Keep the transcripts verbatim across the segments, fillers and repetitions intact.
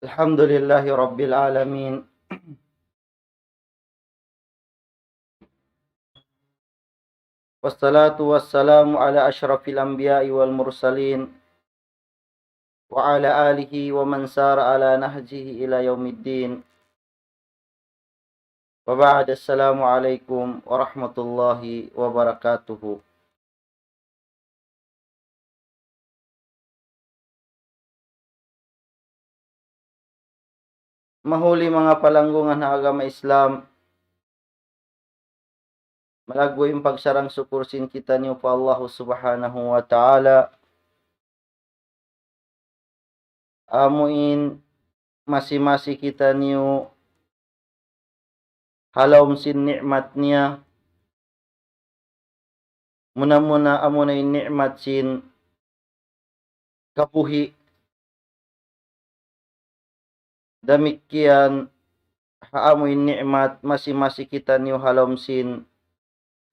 الحمد لله رب العالمين. والصلاة والسلام على أشرف الأنبياء والمرسلين وعلى آله ومن سار على نهجه إلى يوم الدين. وبعد، السلام عليكم ورحمة الله وبركاته. Mahuli manga palanggungan ha agama Islam, malaggu' in pagsarang-sukul sin kitaniyu pa Allahu Subhanahu wa Ta'ala, amu in masi-masi kitaniyu ha lawm sin ni'mat niya, muna-muna amuna in ni'mat sin kabuhi', damikkiyan ha amu in ni'mat masi-masi kitaniyu ha lawm sin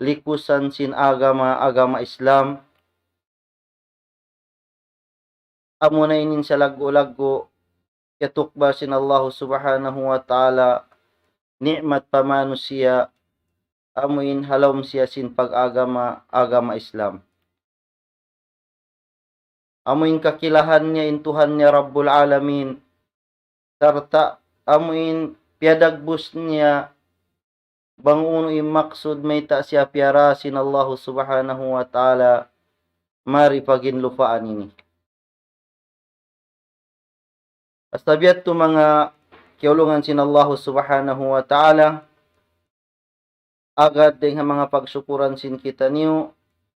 likusan sin agama, agama Islam, amuna in salaggu'-laggu' kiyatukbal sin Allahu Subhanahu wa Ta'ala ni'mat pa manusiya', amu in ha lawm siya sin pag-agama, agama Islam. Amu in kakilahan niya in Tuhan niya Rabbul Alamin, sarta' amu in piyadagbus niya bang unu in maksud mayta' siya piyara sin Allahu Subhanahu wa Ta'ala mari pa ginlupaan ini. Hasta biya' yadtu manga kiyaulungan sin Allahu Subhanahu wa Ta'ala, agad dayng ha manga pagsukuran sin kitaniyu,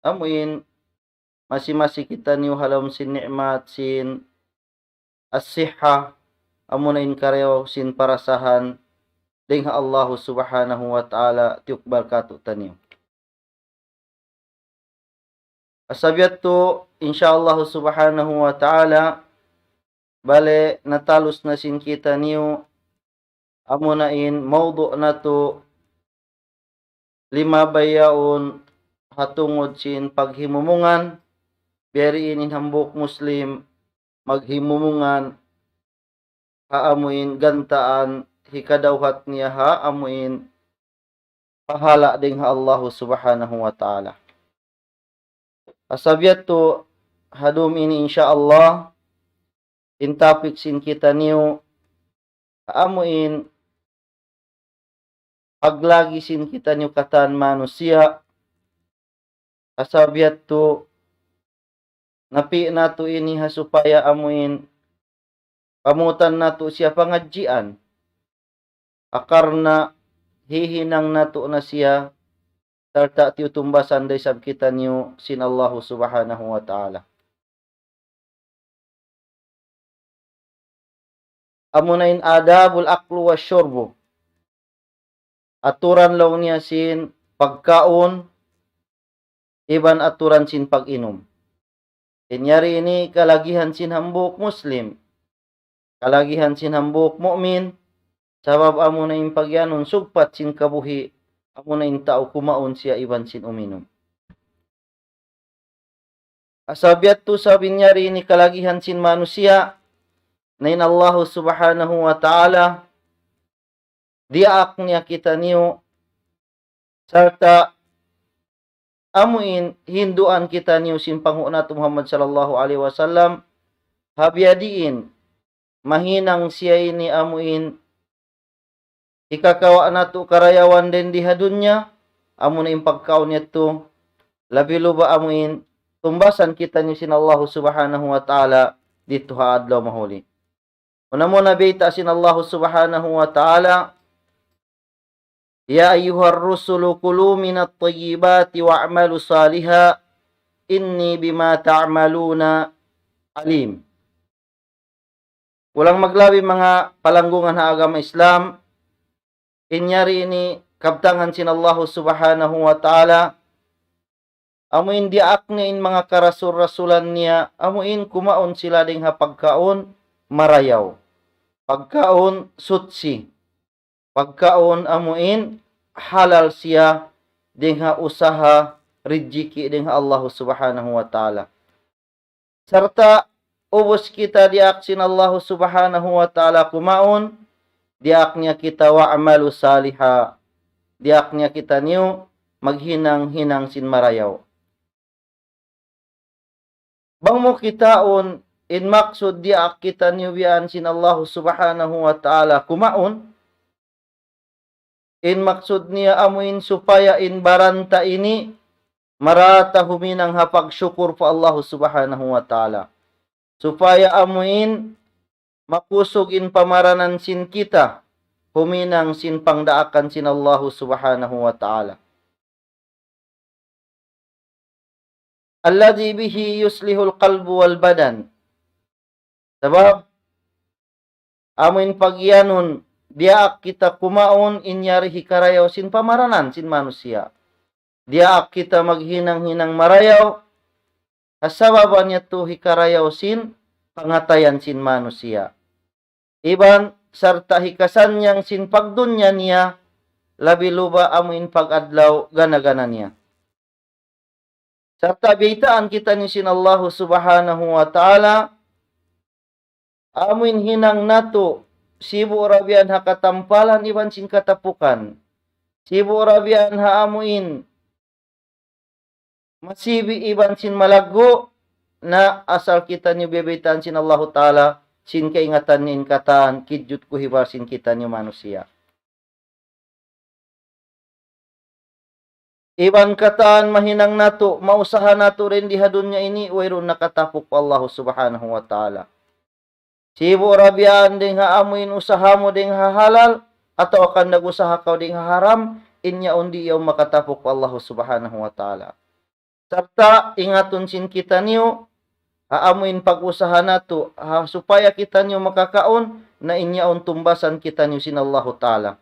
amu in masi-masi kitaniyu ha lawm sin ni'mat sin as-sihha, amuna in karayaw sin parasahan dayng ha Allahu Subhanahu wa Ta'ala tiyukbal kātu'niyu. Hasta biya' yadtu, insya Allah Subhanahu wa Ta'ala, bale natalus na sin kitaniyu, amuna in mawdu' natu' limabay yaun ha tungud sin paghimumungan, biya' diin in hambuuk Muslim maghimumungan ha amu in gantaan hikadawhat niya ha amu in pahala' dayng ha Allahu Subhanahu wa Ta'ala. Hasta biya' yadtu ha dum ini, insya Allah, in topic sin kitaniyu, amu in paglagi sin kitaniyu katan manusiya', hasta biya' yadtu napi' natu' ini ha supaya amu in pamutan natu' siya pangadjian. Akarna' hihinang natu' na siya, sarta' tiyutumbasan da isab kitaniyu sin Allahu Subhanahu wa Ta'ala. Amuna in adabul aklu wa shurbu. Aturan laung niya sin pagkaun, iban aturan sin pag-inum. In yari ini kalagihan sin hambuuk Muslim, kalagihan sin hambuuk mu'min, sabab amuna in pagiyanun sugpat sin kabuhi', amuna in tau kumaun siya iban sin uminum. Hasta biya' yadtu sabab in yari ini kalagihan sin manusiya', na in Allahu Subhanahu wa Ta'ala, diyaak niya kitaniyu, sarta' amu in hinduan kitaniyu sin panghu' natu' Muhammad sallallahu alayhi wasallam, ha biya' diin mahinang siya ini amu in hikakawa' natu' karayawan dayn di ha dunya, amuna in pagkaun yadtu, labi luba amu in tumbasan kitaniyu sin Allahu Subhanahu wa Ta'ala didtu ha adlaw mahuli. Muna-muna bayta' sin Allahu Subhanahu wa Ta'ala, يا أيها الرسل كلوا من الطيبات واعملوا صالحا إني بما تعملون عليم. Kulang maglabi manga palanggungan ha agama Islam, in yari ini kabtangan sin Allahu Subhanahu wa Ta'ala, amu in diyaak niya in manga karasul-rasulan niya, amu in kumaun sila dayng ha pagkaun marayaw, pagkaun suchi, pagkaun amu in halal siya dayng ha usaha rijiki' dayng ha Allahu Subhanahu wa Ta'ala. Sarta' ubus kita diyaak sin Allahu Subhanahu wa Ta'ala kumaun, diyaak niya kita wa'malu saliha. Diyaak niya kitaniyu maghinang-hinang sin marayaw. Bang mu kitaun in maksud diyaak kitaniyu biya' sin Allahu Subhanahu wa Ta'ala kumaun, in maksud niya amuin supaya in baran ta ini marā ta huminang ha pagsukur pa Allahu Subhanahu wa Ta'ala. Supaya amuin makusug in pamaranan sin kita, huminang sin pangdaakan sin Allahu Subhanahu wa Ta'ala. الذي به يصلح القلب والبدن. Sabab, amuin pagiyanun, diyaak kita kumaun in yari hikarayaw sin pamaranan sin manusiya'. Diyaak kita maghinang-hinang marayaw, ha sabab niya tu hikarayaw sin pangatayan sin manusiya'. Iban sarta' hikasannyang sin pagdunya niya, labi luba amuin pag-adlaw gana-gana niya. Sarta' biyaytaan kitaniyu sin Allahu Subhanahu wa Ta'ala, amuin hinang natu', sibu' ra biya' ha katampalan iban sin katapukan. Sibu' ra biya' ha amuin masibi' iban sin malaggu', na asal kitaniyu biyaytaan sin Allahu Ta'ala, sin kaingatan niya in katan, kijut kuhibar sin kitaniyu manusiya'. Iban katan mahinang natu', mausaha natu' dayn di ha dunya ini, wayruun nakatapuk pa Allahu Subhanahu wa Ta'ala. Sibu' ra biya' dayn ha amuin usaha mu dayn ha halal, atawa kan nag-usaha kaw dayn ha haram, in yaun di' yaun makatapuk pa Allahu Subhanahu wa Ta'ala. Sarta' ingatun sin kitaniyu, ha amuin pag-usaha natu', ha, supaya kitaniyu makakaun, na in yaun tumbasan kitaniyu sin Allahu Ta'ala.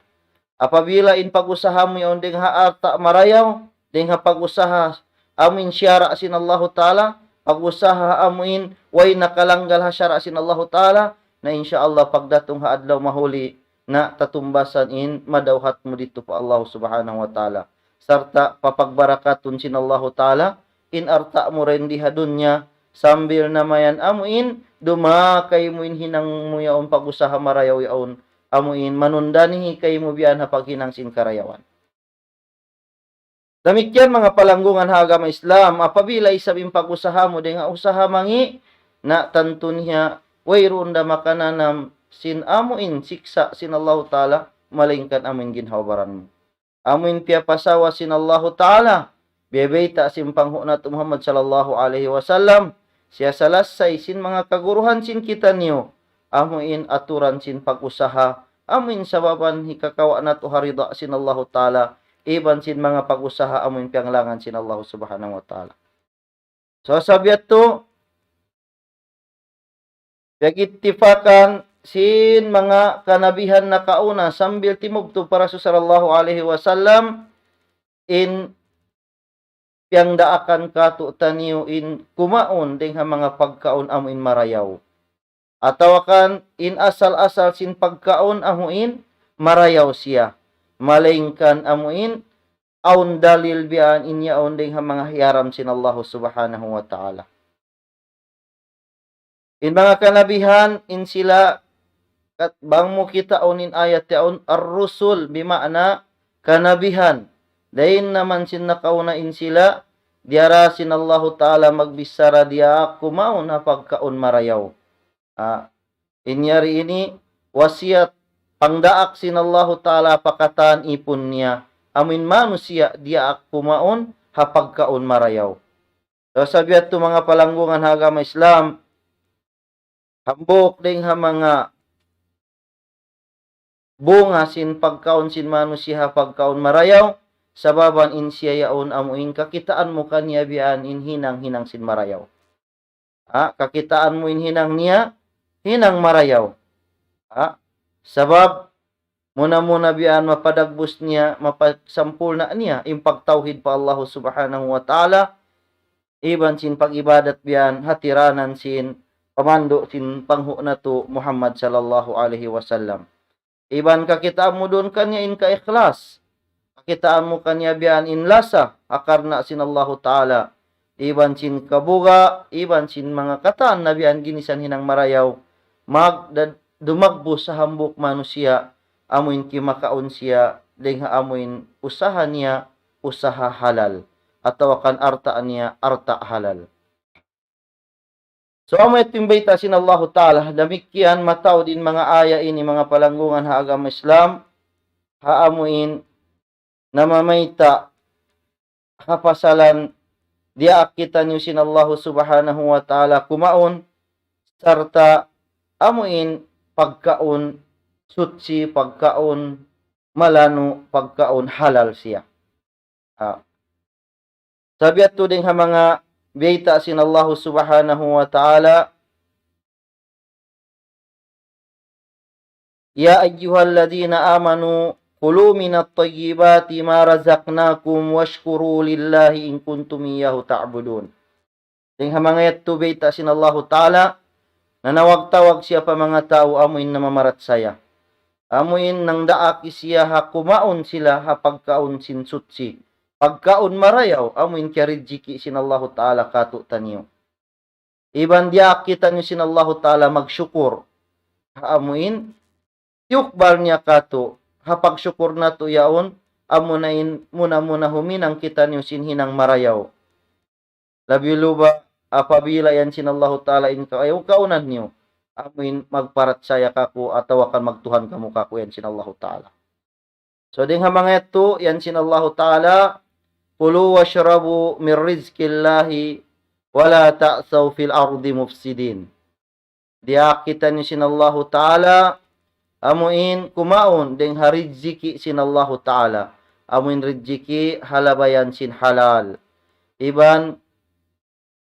Apabila in pag-usaha mu yaun dayn ha alta' marayaw, dayn ha pag-usaha amuin siyara' sin Allahu Ta'ala, pag-usaha amuin way nakalanggal ha siyara' sin Allahu Ta'ala, na insya Allah pagdatung ha adlaw mahuli, na tatumbasan in madawhat mu didtu pa Allahu Subhanahu wa Ta'ala. Sarta' papagbarakatun sin Allahu Ta'ala, in alta' mu dayn di ha dunya, sambil na mayan amuin, dumaak kaymu in hinang mu yaun pag-usaha marayaw yaun, amuin manundanihi kaymu biya' ha paghinang sin karayawan. Damikkiyan manga palanggungan ha agama Islam, apabila isab in pag-usaha mu dayn ha usaha mangi', na tantu niya wayruun da makananam sin amuin siksa' sin Allahu Ta'ala, malaingkan amuin ginhawa-baran mu. Amuin piyapasawa sin Allahu Ta'ala, biyabayta' sin panghu' natu' Muhammad sallallahu alayhi wasallam, siya salassay sin manga kaguruhan sin kitaniyu, amuin aturan sin pag-usaha, amuin sababan hikakawa' natu' ha rida sin Allahu Ta'ala, iban sin manga pag-usaha amuin piyanglangan sin Allahu Subhanahu wa Ta'ala. So, sabab yadtu, piyag-ittipakan sin manga kanabihan nakauna sambil timubtub pa Rasul sallallahu alayhi wasallam, in piyangdaakan kātu'niyu in kumaun dayn ha manga pagkaun amuin marayaw. Atawa kan in asal-asal sin pagkaun amuin marayaw siya. Malaingkan amuin awn dalil biya' in yaun dayn ha manga hiyaram sin Allahu Subhanahu wa Ta'ala. In manga kanabihan, in sila, kat-, bang mu kitaun in ayat yaun, ar-rusul, bima'na kanabihan. Dayn naman sin nakauna in sila, diyara sin Allahu Ta'ala magbichara diyaak kumaun ha pagkaun marayaw. Ah, in yari ini, wasiyat pangdaak sin Allahu Ta'ala pa katan ipun niya. Amuin manusiya' diyaak kumaun ha pagkaun marayaw. So, sabab yadtu manga palanggungan ha agama Islam, hambuuk dayn ha manga bunga sin pagkaun sin manusiya' ha pagkaun marayaw, sababan in siya yaun amuin kakitaan mu kaniya biya' in hinang-hinang sin marayaw. Ha, kakitaan mu in hinang niya, hinang marayaw. Ha, sabab muna-muna biya' mapadagbus niya, mapasampurna' niya, in pagtawhid pa Allahu Subhanahu wa Ta'ala, iban sin pag-ibadat biya' ha tiranan sin pamandu' sin panghu' natu' Muhammad sallallahu alayhi wasallam. Iban kakitaan mu duun kaniya in kaikhlas. Kakitaan mu kaniya biya' in lasa, ha karna' sin Allahu Ta'ala. iban sin kabuga', iban sin manga katan na biya' yan ginisan hinang marayaw, mag-, da-, dumagbus ha hambuuk manusiya', amu in kimakaun siya, dayn ha amu in usaha niya, usaha halal, atawa kan alta' niya, alta' halal. So, amu yadtu in bayta' sin Allahu Ta'ala, damikkiyan mataud in manga aya ini, manga palanggungan ha agama Islam, ha amu in namamayta' ha pasalan diyaak kitaniyu sin Allahu Subhanahu wa Ta'ala kumaun, sarta' amu in pagkaun suchi, pagkaun malanu', pagkaun halal siya. Ha. Sabab yadtu dayn ha manga bayta' sin Allahu Subhanahu wa Ta'ala, يا أيها الذين آمنوا كلوا من طيبات ما رزقناكم واشكروا لله إن كنتم إياه تعبدون. Dayn ha manga yadtu bayta' sin Allahu Ta'ala, nanawag-tawag siya pa manga tau amu in namamarachaya. Amu in nangdaak siya ha kumaun sila ha pagkaun sin suchi. Pagkaun marayaw, amu in kiyarijiki sin Allahu Ta'ala kātu'niyu. Iban diyaak kitaniyu sin Allahu Ta'ala magsukur. Ha amu in, tiyukbal niya kātu', ha pagsukur natu' yaun, amu na in muna-muna huminang kitaniyu sin hinang marayaw. Labi luba, apabila yan sin Allahu Ta'ala in ka-, ayaw kaunan niyu, amu in magparachaya kāku' atawa kan magtuhan kamu kāku' yan sin Allahu Ta'ala. So, dayn ha manga yadtu, yan sin Allahu Ta'ala, كلوا واشربوا من رزق الله ولا تعثوا في الأرض مفسدين. Diyaak kitaniyu sin Allahu Ta'ala, amu in kumaun dayn ha rijiki sin Allahu Ta'ala. Amu in rijiki ha labayan sin halal. Iban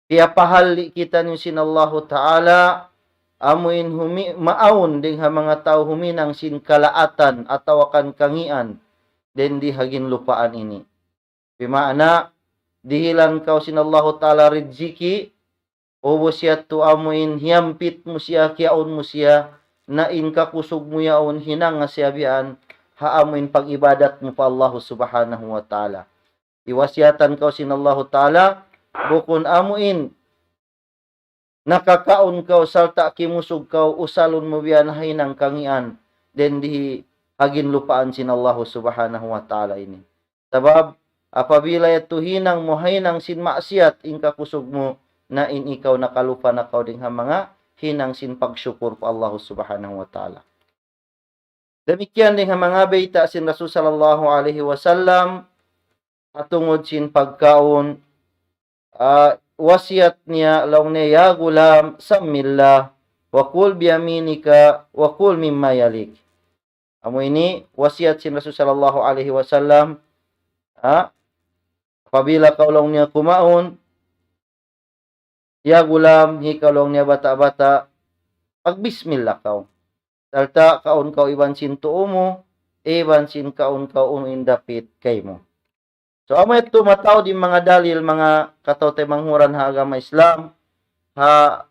piyapahalli' kitaniyu sin Allahu Ta'ala, amu in humi-, maawn dayn ha manga tau huminang sin kalaatan atawa kan kangian, dayn di ha ginlupaan ini. Bimaana, dihilan kaw sin Allahu Ta'ala rijiki, ubus yadtu amu in hiyampit mu siya, kiyaun mu siya, na in kakusug mu yaun hinang siya biya' yan, ha amu in pag-ibadat mu pa Allahu Subhanahu wa Ta'ala. Iwasiyatan kaw sin Allahu Ta'ala, bukun amu in nakakaun kaw sarta' kimusug kaw usalun mu biya' yan ha hinang kangian, dayn di ha ginlupaan sin Allahu Subhanahu wa Ta'ala ini. Sabab, apabila yadtu hinang mu ha hinang sin maksiyat in kakusug mu, na in ikaw nakalupa na kaw dayn ha manga hinang sin pagsukur pa Allahu Subhanahu wa Ta'ala. Damikkiyan dayn ha manga bayta' sin Rasul sallallahu alayhi wasallam, ha tungud sin pagkaun, ah, wasiyat niya, laung niya, يا غلام سم الله وكل بيمينك وكل مما يليك. Amu ini wasiyat sin Rasul sallallahu alayhi wasallam, ha? Apabila kaw laung niya kumaun, ya gulam, hi kaw laung niya bata'-bata', magbismillah kaw. Sarta' kaun kaw iban sin tuu mu, iban sin kaun kaw unu in dapit kaymu. So, amu yadtu mataud in manga dalil, manga kataw-taymanghuran ha agama Islam, ha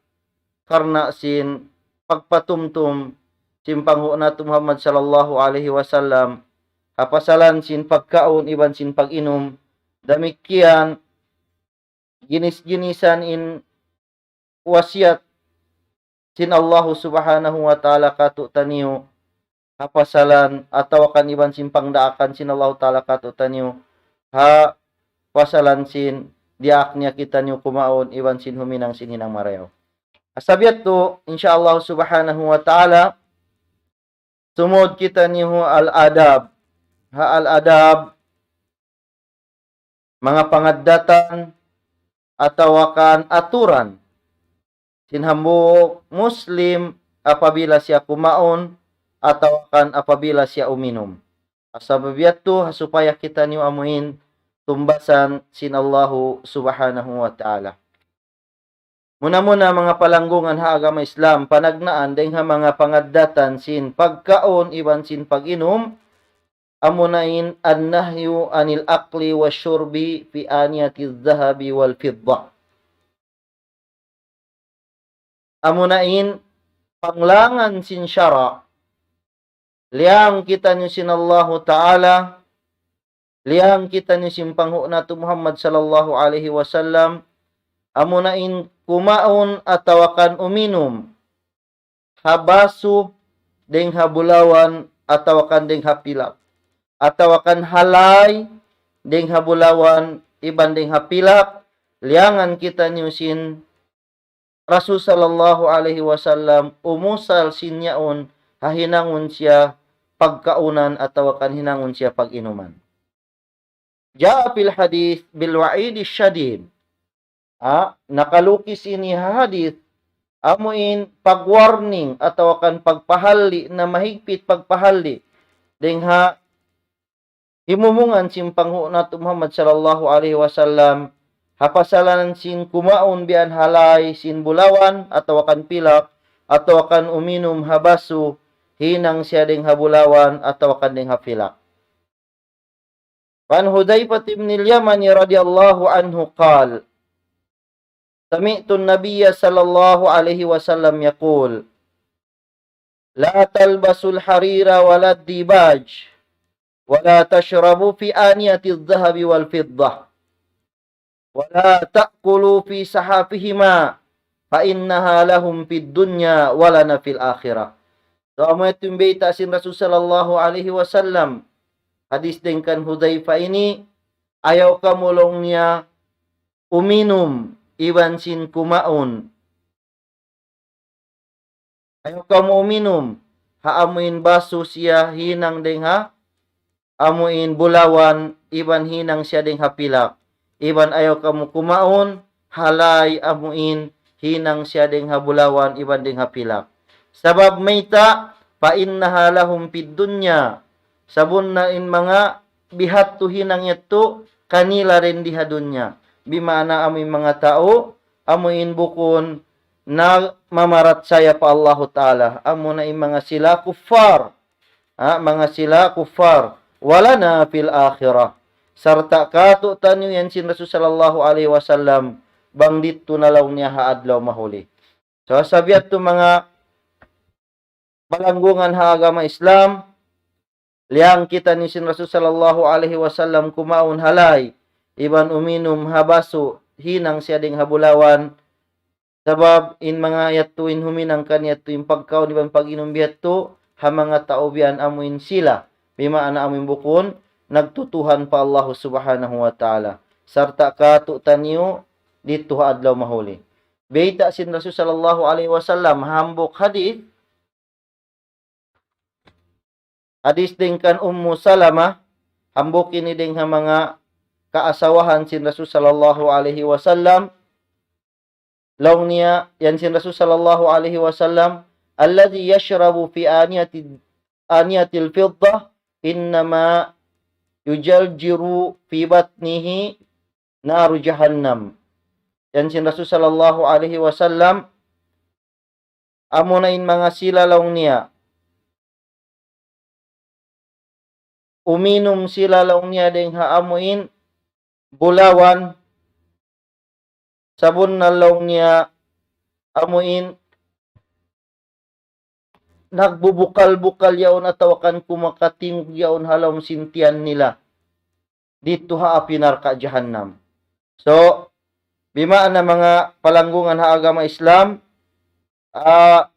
karna' sin pagpatumtum sin panghu' natu' Muhammad sallallahu alayhi wasallam, ha pasalan sin pagkaun iban sin pag-inum, damikkiyan ginis-ginisan in wasiyat sin Allahu Subhanahu wa Ta'ala katu'taniyu, ha pasalan atawa kan iban sin pangdaakan sin Allahu Ta'ala katu'taniyu, ha pasalan sin diyaak niya kitaniyu kumaun iban sin huminang sin hinang marayaw. Sabab yadtu, insya Allah Subhanahu wa Ta'ala, sumud kitaniyu ha al-adab. Ha al-adab, manga pangaddatan atawa kan aturan sin hambuuk Muslim apabila siya kumaun atawa kan apabila siya uminum. Sabab yadtu, ha supaya kitaniyu amuin tumbasan sin Allahu Subhanahu wa Ta'ala. Muna-muna, manga palanggungan ha agama Islam, panagnaan dayng ha manga pangaddatan sin pagkaun iban sin pag-inum, amuna in النهي عن الأكل والشرب في آنية الذهب والفضة. Amuna in panglangan sin sara', liyang kitaniyu sin Allahu Ta'ala, liyang kitaniyu sin panghu' natu' Muhammad sallallahu alayhi wasallam, amuna in kumaun atawa kan uminum ha basu dayng ha bulawan atawa kan dayng ha pilak, atawa kan ha lay dayng ha bulawan iban dayng ha pilak, liyangan kitaniyu sin Rasul sallallahu alayhi wasallam, umusal sin yaun ha hinangun siya pagkaunan atawa kan hinangun siya pag-inuman. جاء في الحديث بالوعيد الشديد. Ha, nakalukis ini ha hadith, amu in pag-warning atawa kan pagpahalli' na mahigpit pagpahalli' dayng ha himumungan sin panghu' natu' Muhammad sallallahu alayhi wasallam, ha pasalan sin kumaun biya' ha lay sin bulawan atawa kan pilak, atawa kan uminum ha basu hinang siya dayng ha bulawan atawa kan dayng ha pilak. وعن حذيفة بن اليمان رضي الله عنه قال: سمعت النبي صلى الله عليه وسلم يقول: لا تلبسوا الحرير ولا الديباج، ولا تشربوا في آنية الذهب والفضة، ولا تأكلوا في صحافهما، فإنها لهم في الدنيا ولنا في الآخرة. So, amu yadtu in bayta' sin Rasul sallallahu alayhi wasallam. Hadith dayng kan Hudhayfa ini, ayaw kamu laung niya uminum iban sin kumaun. Ayaw kamu uminum ha amu in basu siya hinang dayng ha amu in bulawan iban hinang siya dayng ha pilak. Iban ayaw kamu kumaun ha lay amu in hinang siya dayng ha bulawan iban dayng ha pilak. Sabab mayta', فإنها لهم في الدنيا. Sabunnal in manga biya' hādtu hinang yadtu kanila dayn di ha dunya. Bimaana amu in manga tau, amu in bukun nagmamarachaya pa Allahu Ta'ala. Amuna in manga sila kuffar. Ha, manga sila kuffar. ولنا في الآخرة. Sarta' kātu'niyu yan sin Rasul sallallahu alayhi wasallam, bang didtu na laung niya ha adlaw mahuli. So, sabab yadtu manga palanggungan ha agama Islam, liyang kitaniyu sin Rasul sallallahu alayhi wasallam kumaun ha lay, iban uminum ha basu hinang siya dayng ha bulawan, sabab in manga yadtu in huminang kan yadtu in pagkaun iban pag-inum biya' hādtu, ha manga tau biya' yan amu in sila, bimaana amu in bukun nagtutuhan pa Allahu Subhanahu wa Ta'ala. Sarta' kātu'niyu didtu ha adlaw mahuli. Bayta' sin Rasul sallallahu alayhi wasallam, hambuuk hadith, hadith dayng kan Ummu Salama, hambuuk ini dayng ha manga kaasawahan sin Rasul sallallahu alayhi wasallam, laung niya, yan sin Rasul sallallahu alayhi wasallam, الذي يشرب في آنية، آنية الفضة إنما يجرجر في بطنه نار جهنم. Yan sin Rasul sallallahu alayhi wasallam, amuna in manga sila laung niya, uminum sila laung niya dayng ha amu in bulawan, sabunnal laung niya amu in nagbubukal-bukal yaun atawa kan kumakatingug yaun ha lawm sin tiyan nila didtu ha api narka' jahannam. So, bimaana manga palanggungan ha agama Islam, ah,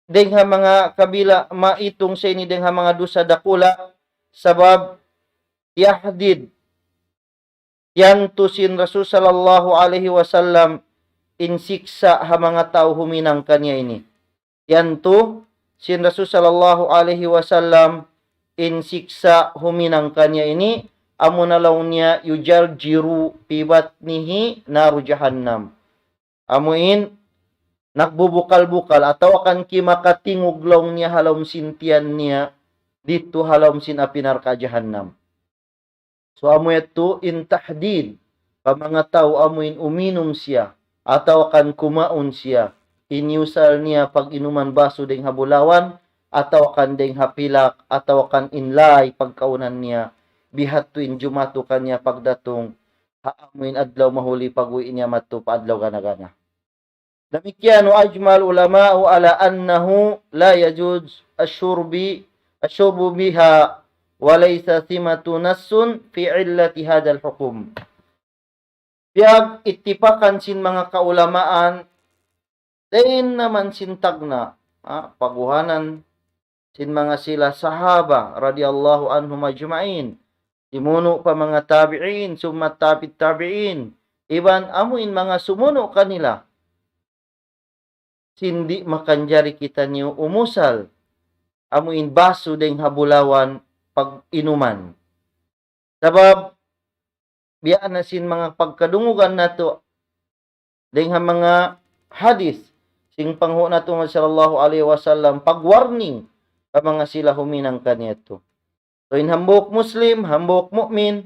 dayng ha manga kabila' maitung sa ini dayng ha manga dusa dakula', sabab tiyahdid, tiyantu sin Rasul sallallahu alayhi wasallam in siksa' ha manga tau huminang kaniya ini. Tiyantu sin Rasul sallallahu alayhi wasallam in siksa' huminang kaniya ini, amuna laung niya يجرجر في بطنه نار جهنم. Amu in nagbubukal-bukal atawa kan kimakatingug laung niya ha lawm sin tiyan niya didtu ha lawm sin api narka' jahannam. So amu yadtu in tahdid pa manga tau amu in uminum siya atawa kan kumaun siya, in iyusal niya pag-inuman basu dayng ha bulawan atawa kan dayng ha pilak atawa kan in lay pagkaunan niya, bihadtu in jumatu kaniya pagdatung ha amu in adlaw mahuli pag-uwi' niya madtu pa adlaw gana-gana. Damikkiyan, وأجمع العلماء على أنه لا يجوز الشرب، الشرب بها، وليس ثمة نص في علة هذا الحكم. piyag-ittipakan sin manga kaulamaan, dayn naman sin tagna', ha, paguhanan sin manga sila sahaba radiyallahu anhum ajma'in, simunu' pa manga tabi'in, summa tabi'it tabi'in, iban amuin manga sumunu' kanila, sin di' makanjari kitaniyu umusal amuin basu dayn ha bulawan pag-inuman. Sabab, biya' na sin manga pagkadungugan natu', dayn ha manga hadith, sin panghu' natu' Muhammad sallallahu alayhi wasallam, pag-warning pa manga sila huminang kaniya yadtu. So, in hambuuk Muslim, hambuuk mu'min,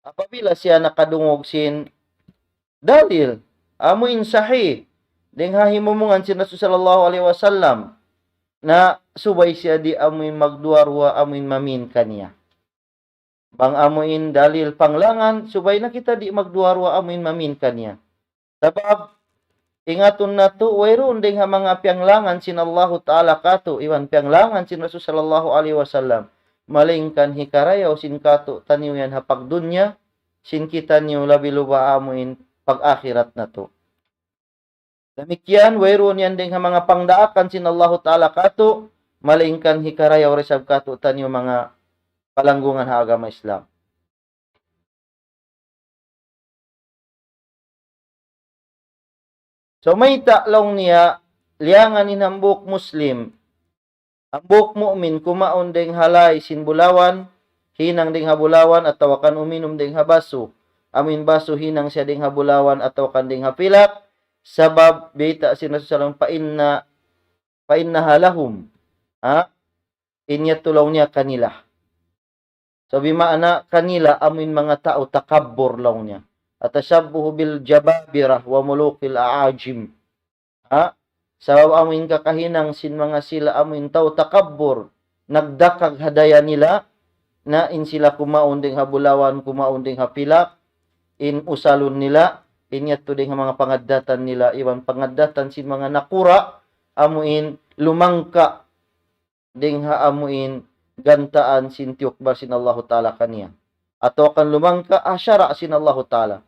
apabila siya nakadungug sin dalil, amuin sahih, dayn ha himumungan sin Rasul sallallahu alayhi wasallam, na subay siya di' amuin magduwa-ruwa amuin mamin kaniya. Bang amuin dalil panglangan, subay na kita di' magduwa-ruwa amuin mamin kaniya. Sabab, ingatun natu', wayruun dayn ha manga piyanglangan sin Allahu Ta'ala katu', iban piyanglangan sin Rasul sallallahu alayhi wasallam, malaingkan hikarayaw sin katu'taniyu yan ha pagdunya, sin kitaniyu labi luba amuin pag-akhirat natu'. Damikkiyan, wayruun yan dayn ha manga pangdaakan sin Allahu Ta'ala katu', malaingkan hikarayaw da isab katu'taniyu manga palanggungan ha agama Islam. So, mayta' laung niya, liyangan in hambuuk Muslim, hambuuk mu'min, kumaun dayn ha lay sin bulawan, hinang dayn ha bulawan, atawa kan uminum dayn ha basu. Amuin basu hinang siya dayn ha bulawan, atawa kan dayn ha pilak, sabab bayta' sin Rasul sallallahu alayhi wasallam, فإن، فإنها لهم. Ha? In yadtu laung niya kanila. So, bima'na kanila amuin manga tau takabbur laung niya. التشبه بالجبابرة وملوك الأعاجم. Ha? Sabab amuin kakahinang sin manga sila amuin tau takabbur, nagdakag ha daya nila, na in sila kumaun dayn ha bulawan, kumaun dayn ha pilak, in usalun nila, in yadtu dayn ha manga pangaddatan nila, iban pangaddatan sin manga nakura', amuin lumangka' dayn ha amuin gantaan sin tiyukbal sin Allahu Ta'ala kaniya. Atawa kan lumangka' ha sara' sin Allahu Ta'ala.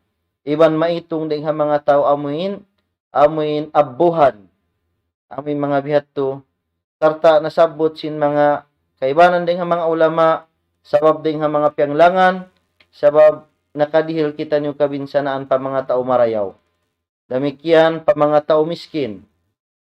Iban maitung dayn ha manga tau amuin, amuin abbuhan. Amuin manga bihadtu. Sarta' nasabbut sin manga kaibanan dayn ha manga ulama, sabab dayn ha manga piyanglangan, sabab nakadihil kitaniyu kabinsanaan pa manga tau marayaw. Damikkiyan pa manga tau miskin.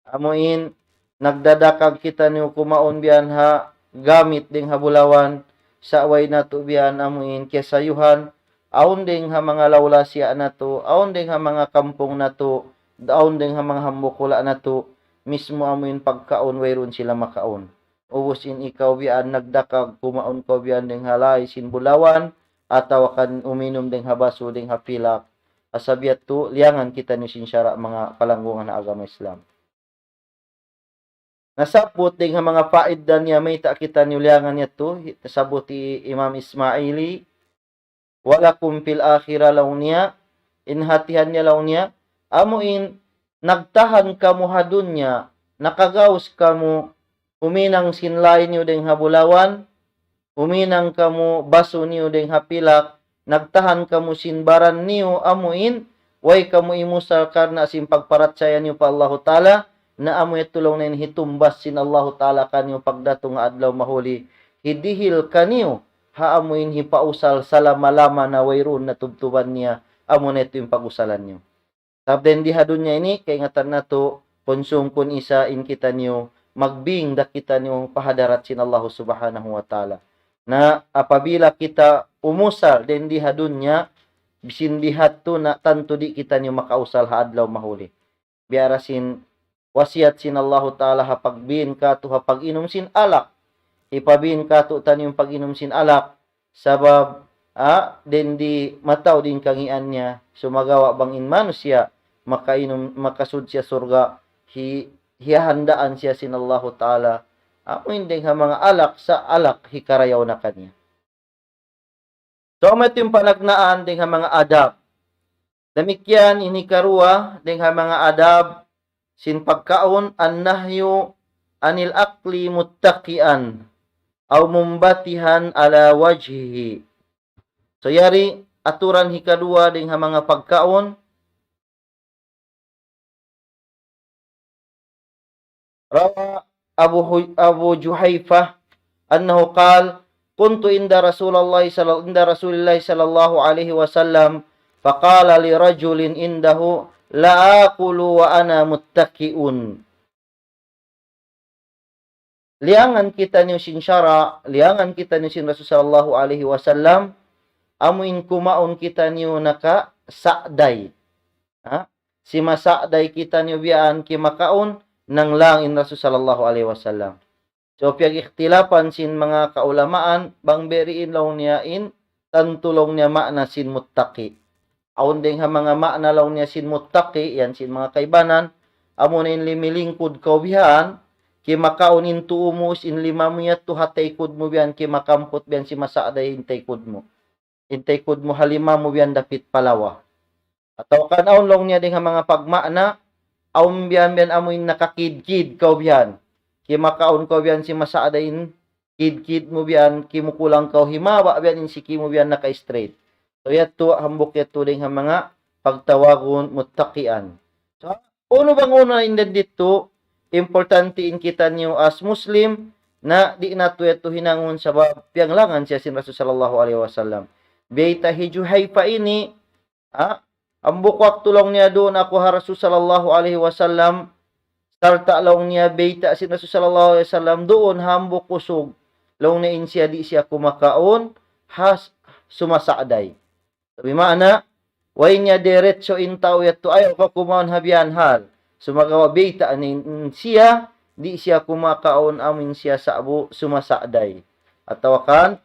Amuin nagdadakag kitaniyu kumaun biyan ha gamit dayn ha bulawan, sa' way natu' biyan amuin kiyasayuhan, awn dayn ha manga lawlasiya natu', awn dayn ha manga kampung natu', awn dayn ha manga hambuuk hula' natu', mismu amuin pagkaun wayruun sila makaun. Ubus in ikaw biyan nagdakag kumaun kaw biyan dayn ha lay sin bulawan, atawa kan uminum dayn ha basu dayn ha pilak, asal biya' yadtu, liyangan kitaniyu sin sara' manga palanggungan ha agama Islam. Nasabbut dayn ha manga paidda niya mayta' kitaniyu liyangan yadtu, nasabbut hi Imam Ismaili, ولكم في الآخرة laung niya, in hatihan niya laung niya, amuin nagtahan kamu ha dunya, nakagaus kamu, huminang sin lay niyu dayn ha bulawan, huminang kamu basu niyu dayn ha pilak, nagtahan kamu sin baran niyu amuin, way kamu imusal karna' sin pagparachaya niyu pa Allahu Ta'ala, na amu yadtu laung niya in hitumbas sin Allahu Ta'ala kaniyu pagdatung ha adlaw mahuli, hidihil kaniyu, ha amuin hipausal salama-lama na wayruun na tubtuban niya, amu na yadtu in pag-usalan niyu. Sabab dayn di ha dunya ini, kaingatan natu', kunsum kun isa in kitaniyu, magbing da kitaniyu pa hadarat sin Allahu Subhanahu wa Ta'ala. Na apabila kita umusal dayn di ha dunya, bisin bihadtu na tantu di' kitaniyu makausal ha adlaw mahuli. Biya' da sin wasiyat sin Allahu Ta'ala ha pagbin katu' ha pag-inum sin alak. Hipabin katu'taniyu in pag-inum sin alak. Sabab, ah, dayn di mataud in kangīan niya, sumagawa' bang in manusiya' makainum, makasud siya surga', hi-, hiyahandaan siya sin Allahu Ta'ala. Amuin dayn ha manga alak sa' alak hikarayaw na kaniya. So, amu yadtu in panagnaan dayn ha manga adab. Damikkiyan in hikaruwa dayn ha manga adab sin pagkaun, النهي عن الأكل متكئا أو منبطحا على وجهه. So, yari, aturan hikaduwa dayn ha manga pagkaun. روى أبو هو-، أبو جحيفة أنه قال: كنت عند رسول الله صلى، عند رسول الله صلى الله عليه وسلم، فقال لرجل عنده: لا آكل وأنا متكئ. Liyangan kitaniyu sin sara', liyangan kitaniyu sin Rasul sallallahu alayhi wasallam, amu in kumaun kitaniyu nakasa'day. Ha? Simasa'day kitaniyu biya' yan kimakaun, nanglang in Rasul sallallahu alayhi wasallam. So, piyag-ikhtilapan sin manga kaulamaan, bang biyadiin laung niya in, tantu laung niya ma'na sin muttaki'. Awn dayn ha manga ma'na laung niya sin muttaki', yan sin manga kaibanan, amuna in limilingkud kaw bihan, kimakaun in tuu mu, in lima mu yadtu ha taykud mu bihan, kimakamput bihan simasa'day in taykud mu. In taykud mu ha lima mu bihan dapit pa lawa. Atawa kan awn laung niya dayn ha manga pagma'na, awn bihan bihan amu in nakakidkid kaw bihan. Kimakaun kaw bihan simasa'day in kidkid mu bihan, kimukulang kaw himaba bihan in siki mu bihan naka-straight. So yadtu, hambuuk yadtu dayn ha manga pagtawagun muttaki'an. So, unu bang unu in didtu, importante in kitaniyu as Muslim, na di' natu' yadtu hinangun sabab piyanglangan siya sin Rasul sallallahu alayhi wasallam. Biyayta' hi Juhayfa ini, ha? Hambuuk waktu laung niya duun aku ha Rasul sallallahu alayhi wasallam, sarta' laung niya biyayta' sin Rasul sallallahu alayhi wasallam duun hambuuk usug. Laung niya in siya di' siya kumakaun, has sumasa'day. Bima'na, way niya diretso in tau yadtu ayaw kaw kumaun ha bihan hal. Sumagawa' biyayta' niya in siya, di' siya kumakaun amu in siya sa'bu sumasa'day. Atawa kan,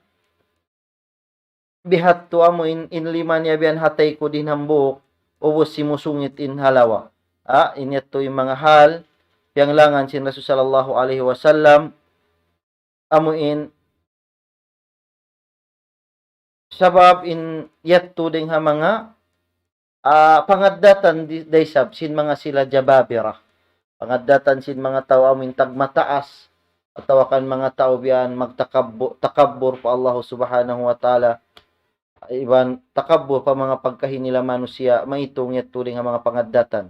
bihadtu amu in, in lima niya bihan ha taykud in hambuuk, ubus simusungit in ha lawa. Ah, in yadtu in manga hal, piyanglangan sin Rasul sallallahu alayhi wasallam, amu in, sabab in yadtu dayn ha manga, ah, pangaddatan di-, da isab sin manga sila jababira. Pangaddatan sin manga tau amu in tagmataas, atawa kan manga tau biyan magtakabbu-, takabbur pa Allah subhanahu wa ta'ala. Iban takabbur pa manga pagkahi nila manusiya', maitung yadtu dayn ha manga pangaddatan.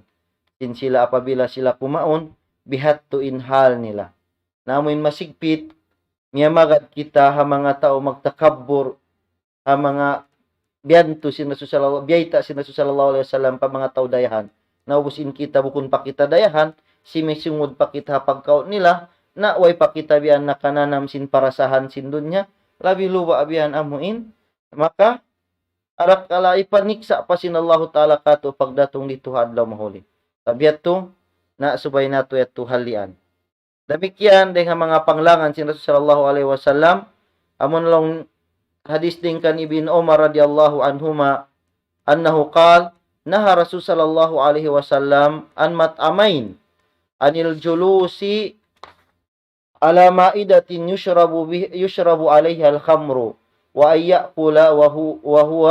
Sin sila apabila sila kumaun, bihadtu in hal nila. Na amu in masigpit, miyamagad kita ha manga tau magtakabbur, ha manga biyantu sin Rasul sallallahu, biyayta' sin Rasul sallallahu alayhi wasallam pa manga tau dayahan. Na ubus in kita bukun pa kita dayahan, simisungud pa kita ha pagkaun nila, na way pa kita biyan nakananam sin parasahan sin dunya, labi luba' biyan amu in, maka, arakala' ipaniksa' pa sin Allahu Ta'ala katu' pagdatung didtu ha adlaw mahuli. Sabab yadtu, na subay natu' yadtu halian. Damikkiyan dayn ha manga panglangan sin Rasul sallallahu alayhi wasallam, amun laung hadis dayn kan Ibn Umar radiyallahu anhuma, أنه قال: نهى رسول صلى الله عليه وسلم عن مطعمين، عن الجلوس على مائدة يشرب به، يشرب عليها الخمر، وأن يأكل وهو، وهو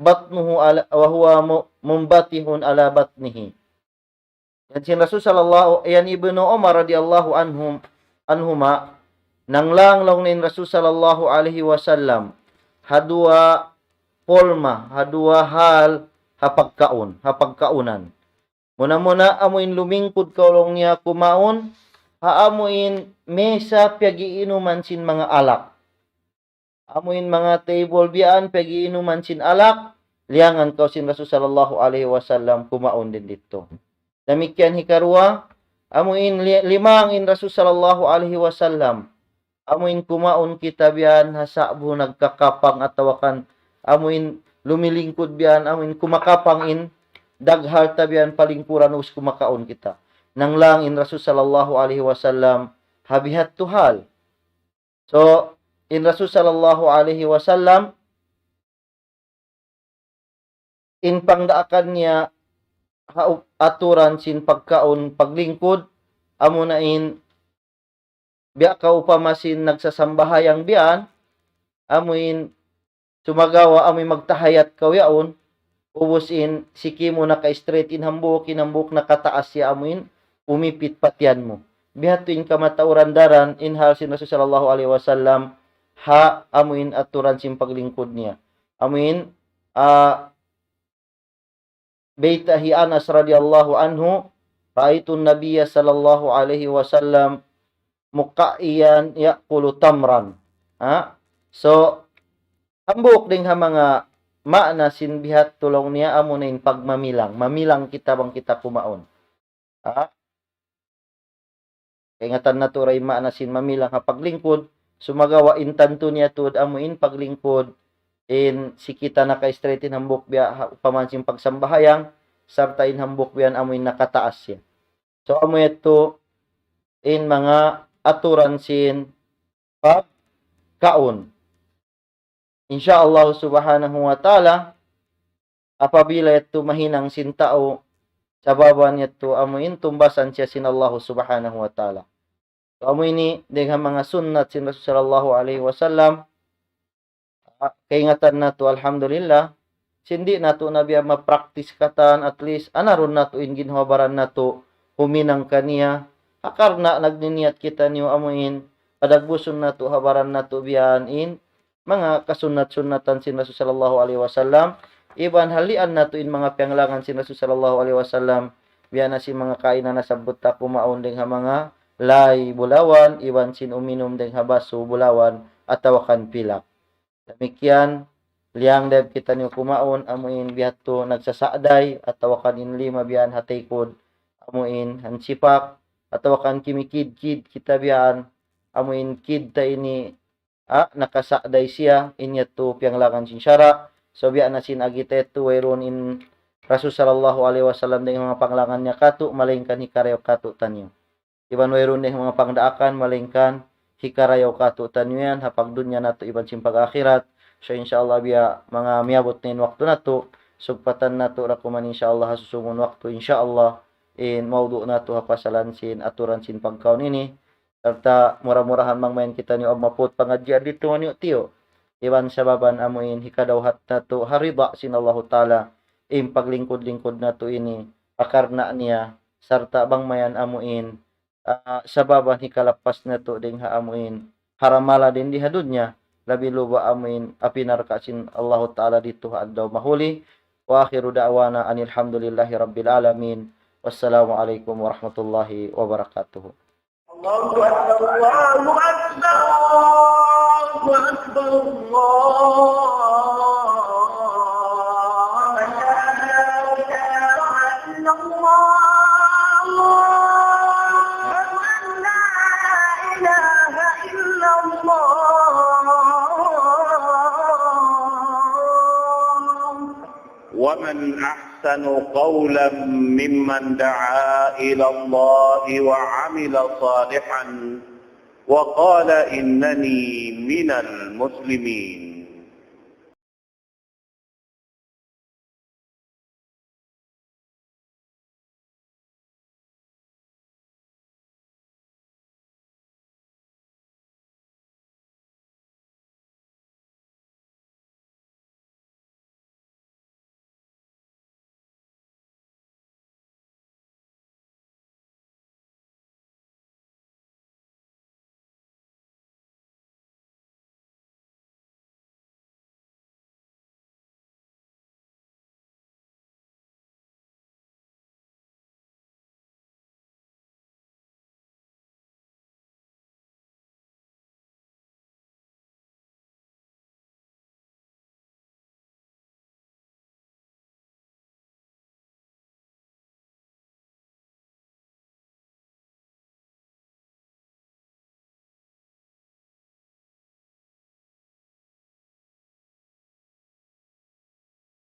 بطنه على، وهو م-، منبطح على بطنه. Yan sin Rasul sallallahu, yan Ibnu Umar radiyallahu anhum, anhuma, nanglang laung niya in Rasul sallallahu alayhi wasallam, ha duwa porma, ha duwa hal, ha pagkaun, ha pagkaunan. Muna-muna, amu in lumingkud kaw laung niya kumaun, ha amu in mesa piyagiinuman sin manga alak. Amu in manga table biyan, piyagiinuman sin alak, liyangan kaw sin Rasul sallallahu alayhi wasallam kumaun dayn didtu. Damikkiyan hikaruwa, amu in li-, limang in Rasul sallallahu alayhi wasallam. Amu in kumaun kita biyan ha sa'bu nagkakapang atawa kan amu in lumilingkud biyan, amu in kumakapang in daghal ta biyan palingkuran us kumakaun kita. Nanglang in Rasul sallallahu alayhi wasallam ha bihadtu hal. So, in Rasul sallallahu alayhi wasallam, in pangdaakan niya ha up-, aturan sin pagkaun paglingkud, amuna in biya' kaupama sin nagsasambahayang biyan, amu in sumagawa' amu in magtahiyat kaw yaun, ubus in siki mu naka-straight in hambuuk, in hambuuk nakataas siya amu in umipit pa tiyan mu. Bihadtu in kamatauran daran in hal sin Rasul sallallahu alayhi wasallam ha amu in aturan sin paglingkud niya. Amu in Ah, bayta' hi Anas radiyallahu anhu, رأيت النبي صلى الله عليه وسلم مقعيا يأكل تمرا. Ha? So, hambuuk dayn ha manga maana sin bihat tulung niya amuna in pagmamilang. Mamilang kita bang kita kumaun. Ha? Kaingatan natu' ra in maana sin mamilang ha paglingkud, sumagawa' in tantu niya tuud amu in paglingkud, in si kita naka-straight in hambuuk biya' ha, upama sin pagsambahayang, sarta' in hambuuk biya' amu in nakataas siya. So, amu yadtu in manga aturan sin pagkaun. Insya Allah subhanahu wa ta'ala, apabila yadtu mahinang sin tau, sababan yadtu amu in tumbasan siya sin Allah subhanahu wa ta'ala. So, amu ini dayn ha manga sunnat sin Rasul sallallahu alayhi wasallam, ah, kaingatan natu', alhamdulillah, sin di' natu' na biya' ma-practice katan, at least, anarun natu' in ginhawa-baran natu', huminang kaniya, ha karna' nagniniyat kitaniyu amu in, padagbusun natu', ha baran natu', biya' yan in, manga kasunnat-sunnatan sin Rasul sallallahu alayhi wasallam, iban halian natu' in manga piyanglangan sin Rasul sallallahu alayhi wasallam, biya' na sin manga kaina nasabbut ta kumaun dayn ha manga lay bulawan, iban sin uminum dayn ha basu bulawan, atawa kan pilak. Damikkiyan, liyang dayb kitaniyu kumaun, amu in biya' hādtu nagsasa'day, atawa kan in lima biya' yan ha taykud, amu in hansipak, atawa kan kimikid-kid kita biya' yan, amu in kid ta ini, ah, nakasa'day siya, in yadtu piyanglangan sin sara'. So, biya' na sin agi ta yadtu, wayruun in Rasul sallallahu alayhi wasallam dayn ha manga panglangan niya katu', malaingkan hikarayaw katu'taniyu. Iban wayruun dayn ha manga pangdaakan, malaingkan hikarayaw katu'taniyu yan, ha pagdunya natu' iban sin pag-akhirat. So, insya Allah, biya' manga miyabut na in waktu natu', sugpatan natu' ra kuman, insya Allah, ha susūngun waktu, insya Allah, in mawdu' natu' ha pasalan sin aturan sin pagkaun ini. Sarta' mura-murahan bang mayan kitaniyu awn maput pangadjian didtu maniyu'-tiyu'. Iban sababan amu in hikadawhat natu' ha rida sin Allahu Ta'ala, in paglingkud-lingkud natu' ini, ha karna' niya, sarta' bang mayan amu in, ah, sababan hikalappas natu' dayn ha amu in, ha ramala dayn di ha dunya, labi luba amu in, api narka' sin Allahu Ta'ala didtu ha adlaw mahuli. وآخر دعوانا أن الحمد لله رب العالمين. والسلام عليكم ورحمة الله وبركاته. الله أكبر، الله أكبر، الله أكبر، الله أكبر. لا إله إلا الله. أشهد أن لا إله إلا الله. ومن أحسن قولا ممن دعا إلى الله وعمل صالحا وقال إنني من المسلمين.